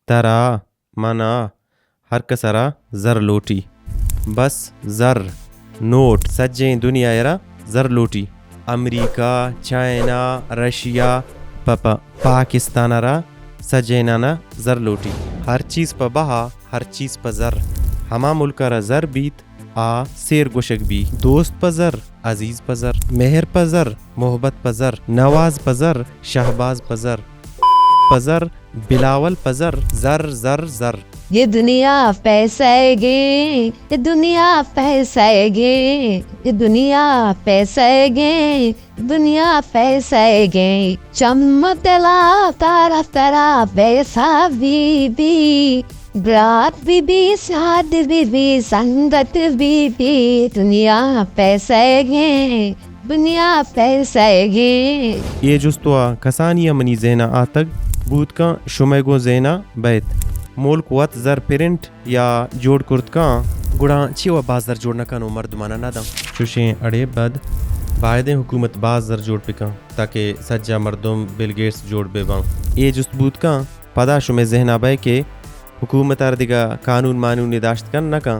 ترا، منا، ہر کس ءَ را زر لوٹی۔ بس زر، نوٹ، سجیں دنیا ءَ را زر لوٹی۔ امریکہ، چائنا، رشیا، پہ، پہ، پاکستان ءَ را سجینان ءَ زر لوٹی۔ ہر چیز پہ بہا، ہر چیز پہ زر۔ ہما ملک ءَ را زر بیت، آ سیر گوشگ بی۔ دوست پہ زر، عزیز پہ زر، مہر پہ زر، محبت پہ زر، نواز پہ زر، شہباز پہ زر، پہ زر، بلاول پہ زر، زر، زر، زر۔ یہ دنیا پیسے گے، یہ دنیا پیسے گے، یہ دنیا پیسے گے، دنیا پیسے گے۔ چم تلا تارا ترا پیسہ بی بی، برات بی بی، ساد بی بی، سنگت بی بی، دنیا پیسے گے، دنیا پیسے گے۔ اے جست وا کسانی ءَ منی ذہن ءَ آتگ بوت کن، شمئے گوں ذہن ءَ بیت۔ ملک وت زر پرنٹ یا جوڑ کرت کن، گڑا چے وا باز زر جوڑ نہ کن و مردمان ءَ نہ دن؟ چوشیں اڑے بد بایدیں حکومت باز زر جوڑ بکن تاکہ سجا مردم بل گیٹس جوڑ بہ بن۔ اے جست بوت کن، پدا شمئے ذہن ءَ بئے کہ حکومت ءَ را دگہ قانون مانونے داشت کن نہ کن،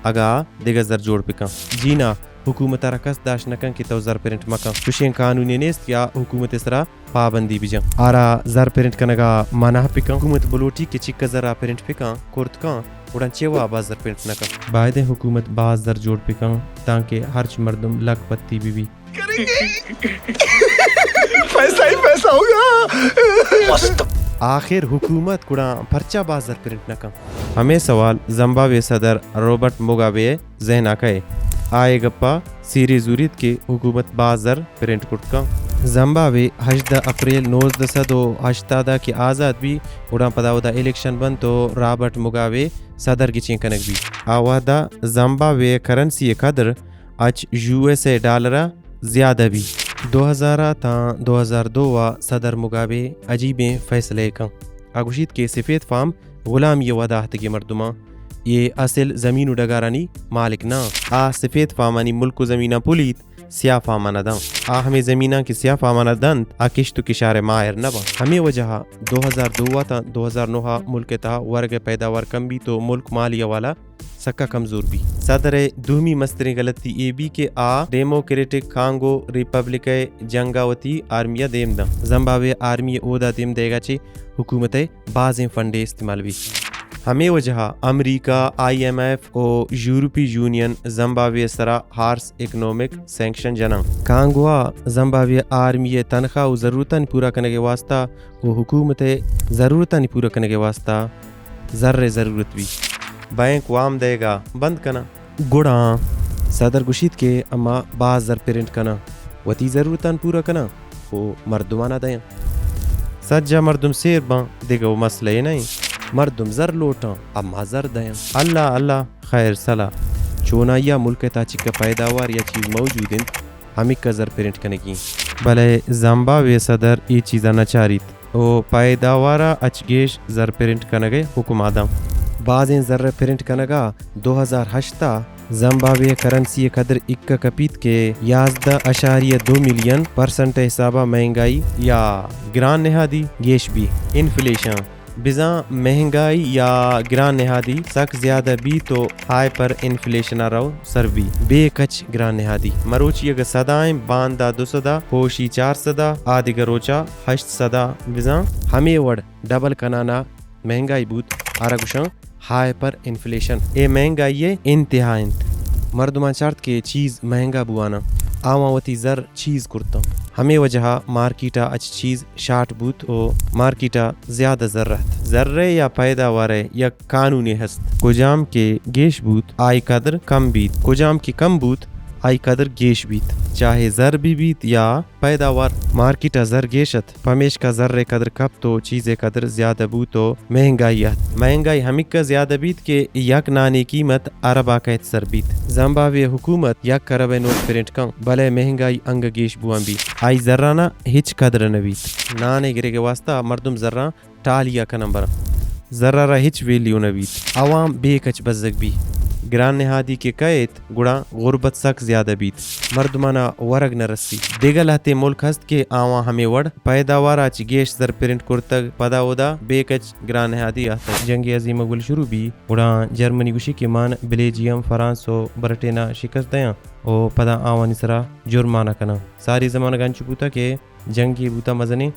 اگاں دگہ زر جوڑ بکن۔ جی نا، حکومت ءَ را کس داشت نہ کن کہ تو زر پرنٹ مکن۔ چوشیں قانونے نیست کہ آ حکومت ءِ سرا پابندی بجن۔ آرا زر پرنٹ کنگا منع بکن۔ حکومت بلوٹی کہ چکا زرا پرنٹ بکن، کرت کن، گڑا چے وا باز زر پرنٹ نہ کن۔ بایدیں حکومت باز زر جوڑ بکن تانکہ ہرچ مردم لکھ پتی بہ بی۔ پیسہ ہی پیسہ ہوگا۔ آخر حکومت گڑا پرچا باز زر پرنٹ نہ کن؟ ہمے سوال زمبابوے صدر رابرٹ مگابے ءِ ذہن ءَ کئے۔ آ اے گپ ءَ سیری زوریت کہ حکومت باز زر پرنٹ کرت کن۔ زمبابوے ہژدہ اپریل نوزدہ سد و ہشتاد ءَ کہ آزاد بی، گڑا پدا اودا الیکشن بنت و رابرٹ مگابے صدر گچین کنگ بی۔ آ وہدا زمبابوے ءِ کرنسی ءِ قدر اچ یو ایس اے ڈالر ءَ زیادہ بی۔ دو ہزار ءَ تاں دو ہزار دو ءَ صدر مگابے عجیبیں فیصلہ ءَ کن۔ آ گوشیت کہ سفید فام غلامی ءِ وہدا اتکگیں مردماں، اے اصل زمین و ڈگارانی مالک نہ آں۔ آ سفید فامانی ملک و زمیناں پلیت، سیاہ فامانا داں۔ آ ہمے زمیناں کہ سیاہ فامانا دنت، آ کشت و کشار ءِ ماہر نہ باں۔ ہمے وجہ ءَ دو ہزار دو ءَ تاں دو ہزار نو ءَ ملک ءِ تہا ورگ ءِ پیداوار کم بیت و ملک مالی حوالہ سکا کمزور بی۔ صدر ءِ دومی مستریں غلطی اے بی کہ آ ڈیموکریٹک کانگو ریپبلک ءِ جنگ ءَ وتی آرمی ءَ دیم داں۔ زمبابوے آرمی ءِ اودا دیم دئیگ ءَ چہ حکومت ءِ بازیں فنڈے استعمال بی۔ ہمے وجہ ءَ امریکہ، آئی ایم ایف و یورپی یونین زمبابوے ءِ سرا ہارس اکنامک سینکشن جناں۔ کانگو ءَ زمبابوے آرمی ءِ تنخواہ و ضرورتانی پورا کنگ ءِ واسطہ و حکومت ءِ ضرورتانی پورا کنگ ءِ واسطہ زر ءِ ضرورت بی۔ بینک وام دئیگ ءَ بند کناں۔ گڑا صدر گوشیت کہ اما باز زر پرنٹ کناں، وتی ضرورتاں پورا کناں و مردمانا دیاں۔ سجا مردم سیر باں، دگہ و مسئلہ ئے نہ ایں۔ مردم زر لوٹاں، اما زر دیاں۔ اللہ اللہ خیر سلا۔ چونائی ءَ ملک ءِ تہا چکہ پیداوار یا چیز موجود انت، ہمک ءَ زر پرنٹ کنگی انت۔ بلے زمبابوے ءِ صدر اے چیز ءَ نہ چاریت و پیداوار ءَ اچ گیش زر پرنٹ کنگ ءِ حکم ءَ داں۔ بازیں زر ءِ پرنٹ کنگ ءَ دو ہزار ہشت ءَ زمبابوے ءِ کرنسی ءِ قدر اکا کپیت کہ یازدہ اشاریہ دو ملین پرسنٹ ءِ حساب ءَ مہنگائی یا گران نہادی گیش بی، انفلیشن۔ بزاں مہنگائی یا گران نہادی سک زیادہ بیت و ہائپر انفلیشن ءَ رو سر بی، بے کچ گران نہادی۔ مروچی اگہ سدا ایں، باندا دو سدا، پوشی چار سدا، آ دگہ روچا ہشت سدا، بزاں ہمے وڑ ڈبل کنانا مہنگائی بوت، آرا گوشاں ہائپر انفلیشن۔ اے مہنگائی ءِ انتہا انت۔ مردماں چارت کہ چیز مہنگا بواناں، آواں وتی زر چیز کرتاں۔ ہمے وجہ ءَ مارکیٹ ءَ اچ چیز شارٹ بوت و مارکیٹ ءَ زیادہ زر ات۔ زر ءِ یا پیداوار ءِ یک قانونے ہست، کجام کہ گیش بوت، آئی قدر کم بیت، کجام کہ کم بوت، آئی قدر گیش بیت، چاہے زر بہ بیت یا پیداوار۔ مارکیٹ ءَ زر گیش ات، پمیشکا زر ءِ قدر کپت و چیز ءِ قدر زیادہ بوت و مہنگائی ات۔ مہنگائی ہمک ءَ زیادہ بیت کہ یک نانے قیمت ارب ءَ کئیت سر بیت۔ زمبابوے ءِ حکومت یک ارب ءِ نوٹ پرنٹ کن، بلے مہنگائی انگہ گیش بوان بیت۔ آئی زرانا ہچ قدر نہ بیت۔ نانے گرگ ءِ واسطہ مردم زراں ٹالی ءَ کناں براں۔ زر ءَ را ہچ ویلیو نہ بیت۔ عوام بے کچ بزگ بی۔ گران نہادی کہ کئیت، گڑا غربت سک زیادہ بیت، مردمانا ورگ نہ رسی۔ دگہ لہتیں ملک ہست کہ آواں ہمے وڑ پیداوارا چہ گیش زر پرنٹ کرتگ، پدا اودا بے کچ گران نہادی آتگ۔ جنگ عظیم اول شروع بی، گڑا جرمنی گوشی کہ من بیلجیم، فرانس و برٹینا شکست دیاں و پدا آوانی سرا جرمانہ کناں۔ ساری زمانگ انچو بوتہ کہ جنگے بوتہ مزنیں،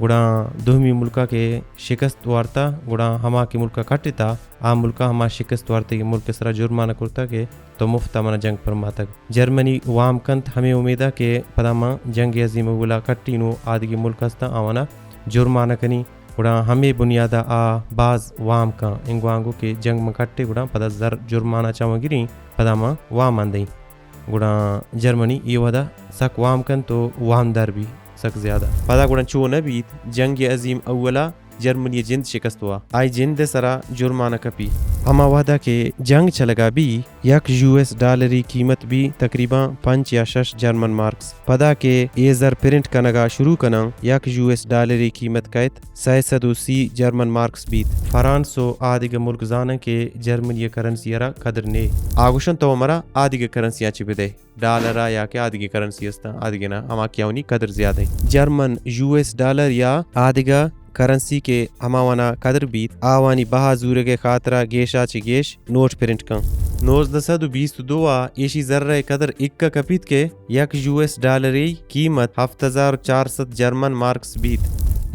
گڑا دومی ملکا کہ شکست وارتہ، گڑا ہما کہ ملکا کٹتہ، آ ملکا ہما شکست وارتگیں ملک سرا جرمانہ کرتہ کہ تو مفتا منا جنگ پرماتگ۔ جرمنی وام کنت ہمے امیدا کہ پدا ما جنگ عظیم اولا کٹین و آدگہ ملک ہستاں آوانا جرمانہ کنی، گڑا ہمے بنیادا آ باز وام کن، انگو آنگو کہ جنگ ما کٹے گڑا پدا زر جرمانہ چاواں گریں، پدا ما وام آن دئیں۔ گڑا جرمنی اے وہدا سک وام کنت و وامدار بی سک زیادہ۔ پدا گڑا چو نہ بیت، جنگ عظیم اولا جرمنی جند شکست وا، آئی جند سرا جرمانہ کپی۔ ہما وہدا کہ جنگ چلگا بی، یک یو ایس ڈالری قیمت بی تقریباً پنچ یا شش جرمن مارکس۔ پدا کہ اے زر پرنٹ کنگا شروع کناں، یک یو ایس ڈالری قیمت کئیت سئے سد و سی جرمن مارکس بیت۔ فرانس و آدگہ ملک زانن کہ جرمنی کرنسی را قدر نے۔ آ گوشن تو مرا آدگہ کرنسیاں چی بدئے، ڈالرا یا کہ آدگہ کرنسی استاں، آدگہ نا، ہما کہ آوانی قدر زیادہ انت۔ جرمن یو ایس ڈالر یا آدگہ کرنسی کہ ہماوانا قدر بیت، آوانی بہا زورگئے خاطرا گیشا چہ گیش نوٹ پرنٹ کن۔ نوزدہ سد و بیست و دو ء ایشی زرئے قدر اکہ کپیت کہ یک یو ایس ڈالری قیمت ہفت ہزار چار سد جرمن مارکس بیت۔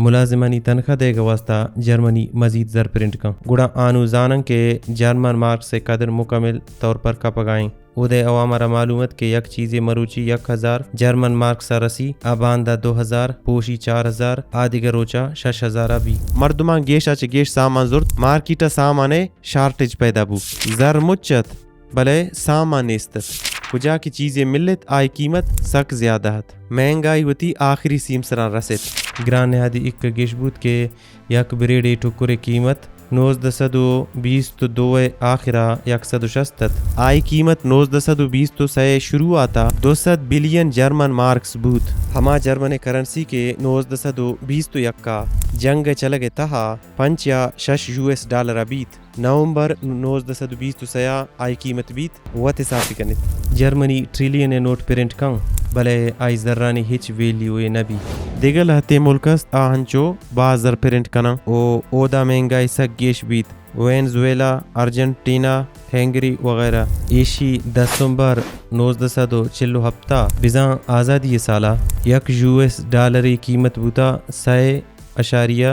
ملازمانی تنخواہ دئیگئے واستا جرمنی مزید زر پرنٹ کن۔ گڑا آ نوں زانن کہ جرمن مارکسئے قدر مکمل طور پر کپگا انت۔ اودئے عوامارا معلوم ات کہ یک چیزے مروچی یک ہزار جرمن مارکسا رسی، آ باندا دو ہزار، پوشی چار ہزار، آ دگہ روچا شش ہزارا بی۔ مردماں گیشا چہ گیش سامان زرت، مارکیٹا سامانئے شارٹیج پیدا بو۔ زر مچ ات، بلئے سامان نیست ات۔ کجا کہ چیزے ملت، آئی قیمت سک زیادہ ات۔ مہنگائی وتی آخری سیمسراں رست۔ گران نہادی اکہ گیش بوت کہ یک بریڈے ٹکرے قیمت نوزدہ سد و بیست و دو ء آخرا یک سد و شست ات۔ آئی قیمت نوزدہ سد و بیست و سئے ء شروعاتا دو سد بلین جرمن مارکس بوت۔ ہما جرمن کرنسی کہ نوزدہ سد و بیست و یک ء جنگ ء چلگ ء تہا پنچ یا شش یو ایس ڈالر ء بیت۔ نومبر نوزدہ سد و بیست و سئے ء آئی قیمت بیت۔ وت حساب بکنیت۔ جرمنی ٹریلین ء نوٹ پرنٹ کن، بلئے آئی زرانی ہچ ویلیو یے نہ بیت۔ دگہ لہتیں ملک است، آ ہنچو باز زر پرنٹ کناں و اودا مہنگائی سک گیش بیت۔ وینزویلا، ارجنٹینا، ہنگری وغیرہ۔ ایشی دسمبر نوزدہ سد و چل و ہپت ء بزاں آزادی ء سالا یک یو ایس ڈالری قیمت بوتا سئے اشاریہ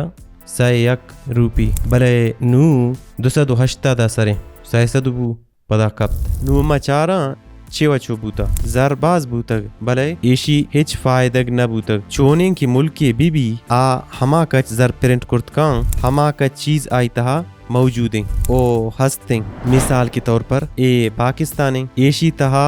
سئے یک روپی، بلئے نوں دو سد و ہشتاد ء سریں، سئے سد بو۔ پدا کپت۔ نوں ما چاراں چے و چو بوتہ۔ زر باز بوتگ، بلئے ایشی ہچ فائدگ نہ بوتگ۔ چونیں کہ ملکے بہ بی، آ ہما کچ زر پرنٹ کرت کن، ہما کچ چیز آئی تہا موجود انت و ہست انت۔ مثال کے طور پر اے پاکستان انت، ایشی تہا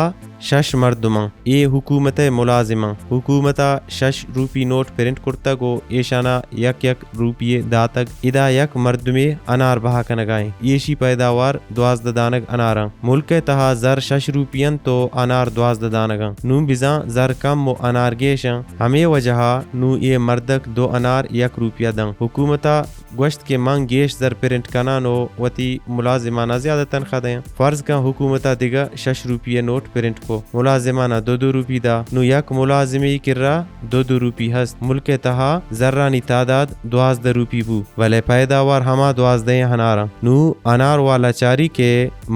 شش مردماں، اے حکومت ء ملازماں۔ حکومت ء شش روپی نوٹ پرنٹ کرتگ و ایشانا یک یک روپی داتگ۔ ادا یک مردمے انار بہا کنگا انت۔ ایشی پیداوار دوازدہ دانگ اناراں۔ ملک ء تہا زر شش روپی انت و انار دوازدہ دانگاں۔ نوں بزاں زر کم و انار گیش انت۔ ہمے وجہا نوں اے مردک دو انار یک روپیا دنت۔ حکومت ء گوشت کہ من گیش زر پرنٹ کنان و وتی ملازمانا زیادہ تنخواہ دیاں۔ فرض کن حکومت ء دگہ شش روپی ء نوٹ پرنٹ کو، ملازمانا دو دو روپی دا، نوں یک ملازمے کرا دو دو روپی ہست۔ ملک ء تہا زرانی تعداد دوازدہ روپی بو، بلے پیداوار ہما دوازدہ اناراں۔ نوں انار والا چاری کہ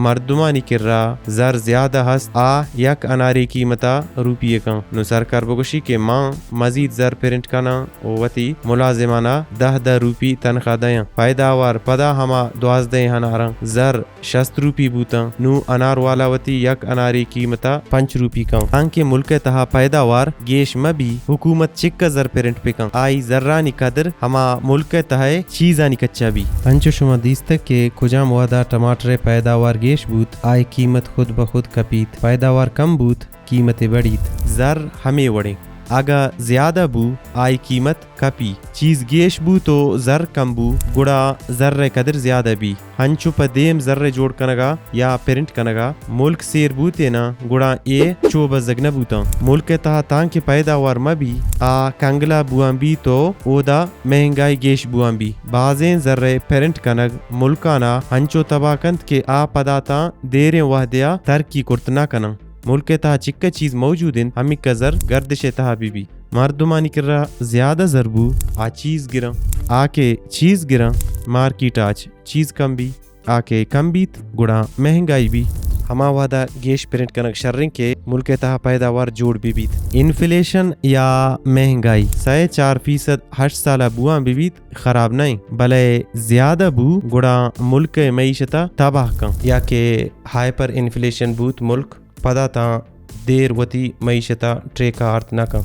مردمانی کرا زر زیادہ ہست، آ یک اناری قیمتا روپی کن۔ نوں سرکار بگوشی کہ من مزید زر پرنٹ کناں و وتی ملازمانا دہ دہ روپی تنخواہ دیاں۔ پیداوار پدا ہما دوازدہ اناراں۔ زر شست روپی بوتاں، نوں انار والا وتی یک اناری قیمتا پنچ روپی کن۔ تانکہ ملک ء تہا پیداوار گیش مہ بی، حکومت چکہ زر پرنٹ بکن، آئی زرانی قدر ہما ملک ء تہا چیزانی کچا بی۔ انچو شما دیستگ کہ کجام وہدا ٹماٹر ء پیداوار گیش بوت، آئی قیمت خود بہ خود کپیت، پیداوار کم بوت، قیمت بڑیت۔ زر ہمے وڑیں۔ اگہ زیادہ بو، آئی قیمت کپی۔ چیز گیش بو تو زر کم بو، گڑا زر ءِ قدر زیادہ بی۔ ہنچو پہ دیم زر ءِ جوڑ کنگا یا پرنٹ کنگا ملک سیر بوتیناں، گڑا اے چو بزگ نہ بوتاں۔ ملک ءِ تہا تانکہ پیداوار مہ بی، آ کنگلا بوان بی تو اودا مہنگائی گیش بوان بی۔ بازیں زر ءِ پرنٹ کنگ ملکانا ہنچو تباہ کنت کہ آ پدا تاں دیریں وہدے ءَ ترقی کرت نہ کناں۔ ملک ءِ تہا چکہ چیز موجود انت، ہمیکہ زر گردش ءِ تہا بہ بی۔ مردمانی کرا زیادہ زر بو، آ چیز گراں۔ آ کہ چیز گراں، مارکیٹ ءَ چ چیز کم بی۔ آ کہ کم بیت، گڑا مہنگائی بی۔ ہما وہدا گیش پرنٹ کنگ شریں کہ ملک ءِ تہا پیداوار جوڑ بہ بیت۔ انفلیشن یا مہنگائی سئے چار فیصد ہشت سال ءَ بوان بہ بیت، خراب نہ انت، بلے زیادہ بو، گڑا ملک ءِ معیشت ءَ تباہ کن۔ یا کہ ہائپر انفلیشن بوت، ملک پدا تاں دیر وتی معیشت ءَ ٹریک ءَ آرت نہ کن۔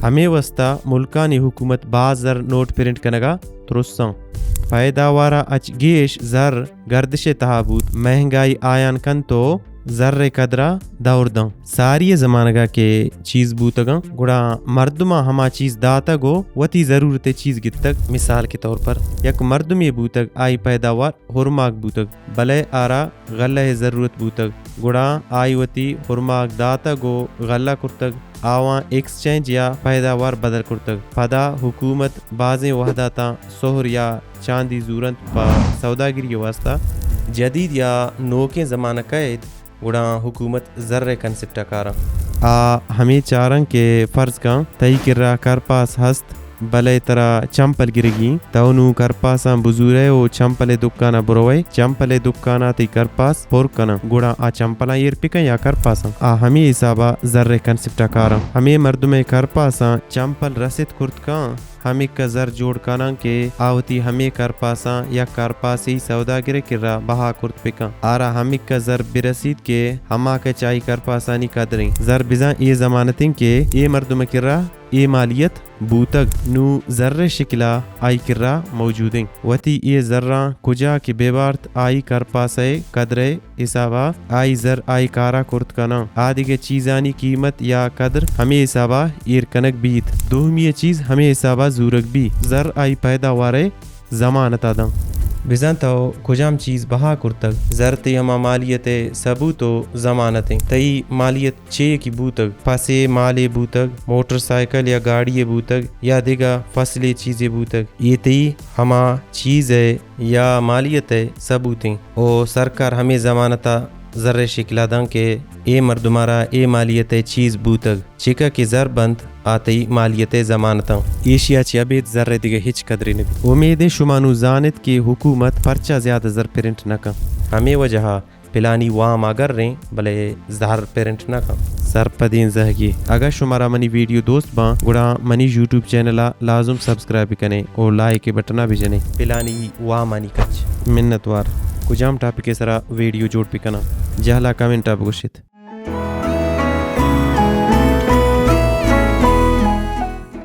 ہمے واستا ملکانی حکومت باز زر نوٹ پرنٹ کنگ ءَ ترساں۔ پیداوار ءَ اچ گیش زر گردش ءِ تہا بوت، مہنگائی آیان کنت و زر ءِ قدر ءَ دور داں۔ ساری ءِ زمانگ ءَ کہ چیز بوتگاں، گڑا مردماں ہما چیز داتگ و وتی ضرورت ءِ چیز گتگ۔ مثال کے طور پر یک مردمے بوتگ، آئی پیداوار ہرماگ بوتگ، بلے آرا غلہ ءِ ضرورت بوتگ، گڑا آئی وتی ہرماگ داتگ و غلہ کرتگ۔ آواں ایکسچینج یا پیداوار بدل کرتگ۔ پدا حکومت بازیں وہدا تاں سہر یا چاندی زورنت پہ سوداگری ءِ واستا۔ جدید یا نوکیں زمانہ کئیت، گڑا حکومت زر ءِ کنسپٹ ءَ کاراں۔ آ ہمے چاراں کہ فرض کن تئی کرا کرپاس ہست، بلے ترا چمپل گرگی انت۔ تو نوں کرپاساں بزورئے و چمپل ءِ دکان ءَ بروئے، چمپل ءِ دکان ءَ تئی کرپاس پر کناں، گڑا آ چمپلاں ایر پکن یا کرپاساں؟ آ ہمے حساب ءَ زر ءِ کنسپٹ ءَ کاراں۔ ہمے مردم ءِ کرپاساں چمپل رست کرت کن، ہمیکہ زر جوڑ کناں کہ آ وتی ہمے کرپاساں یک کرپاسے سوداگر ءِ کرا بہا کرت بکن۔ آرا ہمیکہ زر برسیت کہ ہما کہ چہ آئی کرپاسانی قدر انت۔ زر بزاں اے ضمانت انت کہ اے مردم ءِ کرا اے مالیت بوتگ، نوں زر ءِ شکل ءَ آئی کرا موجود انت۔ وتی اے زراں کجا کہ بہ بارت، آئی کرپاس ءِ قدر ءِ حساب ءَ آئی زر آئی کار ءَ کرت کناں۔ آ دگہ چیزانی قیمت یا قدر ہمے حساب ءَ ایر کنگ بیت۔ دومی ءِ چیز ہمے حساب ءَ زورگ بیت۔ زر آئی پیداوار ءِ ضمانت ءَ داں۔ بزاں تو کجام چیز بہا کرتگ، زر تئی ہما مالیت ءِ ثبوت و ضمانت انت۔ تئی مالیت چے یکے بوتگ، پسے مالے بوتگ، موٹر سائیکل یا گاڑی یے بوتگ یا دگہ فصلے چیزے بوتگ، اے تئی ہما چیز ءِ یا مالیت ءِ ثبوت انت۔ او سرکار ہمے ضمانت ءَ زر ءِ شکل ءَ داں کہ اے مردم ءَ را اے مالیت ءِ چیز بوتگ، چکہ کہ زر بنت آ تئی مالیت ءِ ضمانت انت۔ ایشی ءَ چہ ابید زر ءِ دگہ ہچ قدرے نہ بیت۔ امید انت شما نوں زان ات کہ حکومت پرچا زیادہ زر پرنٹ نہ کنت۔ ہمے وجہ ءَ پلانی وام ءَ گریں، بلے زر پرنٹ نہ کن۔ سرپدیں زہگے، اگاں شمارا منی ویڈیو دوست باں، گڑا منی یوٹیوب چینل ءَ لازم سبسکرائب بکنے او لائک ءِ بٹن ءَ بجنے۔ پلانی وامانی کچ۔ منتوار۔ کجام ٹاپک ءِ سرا ویڈیو جوڑ بکناں؟ جہلا کمنٹ ءَ بگوشت۔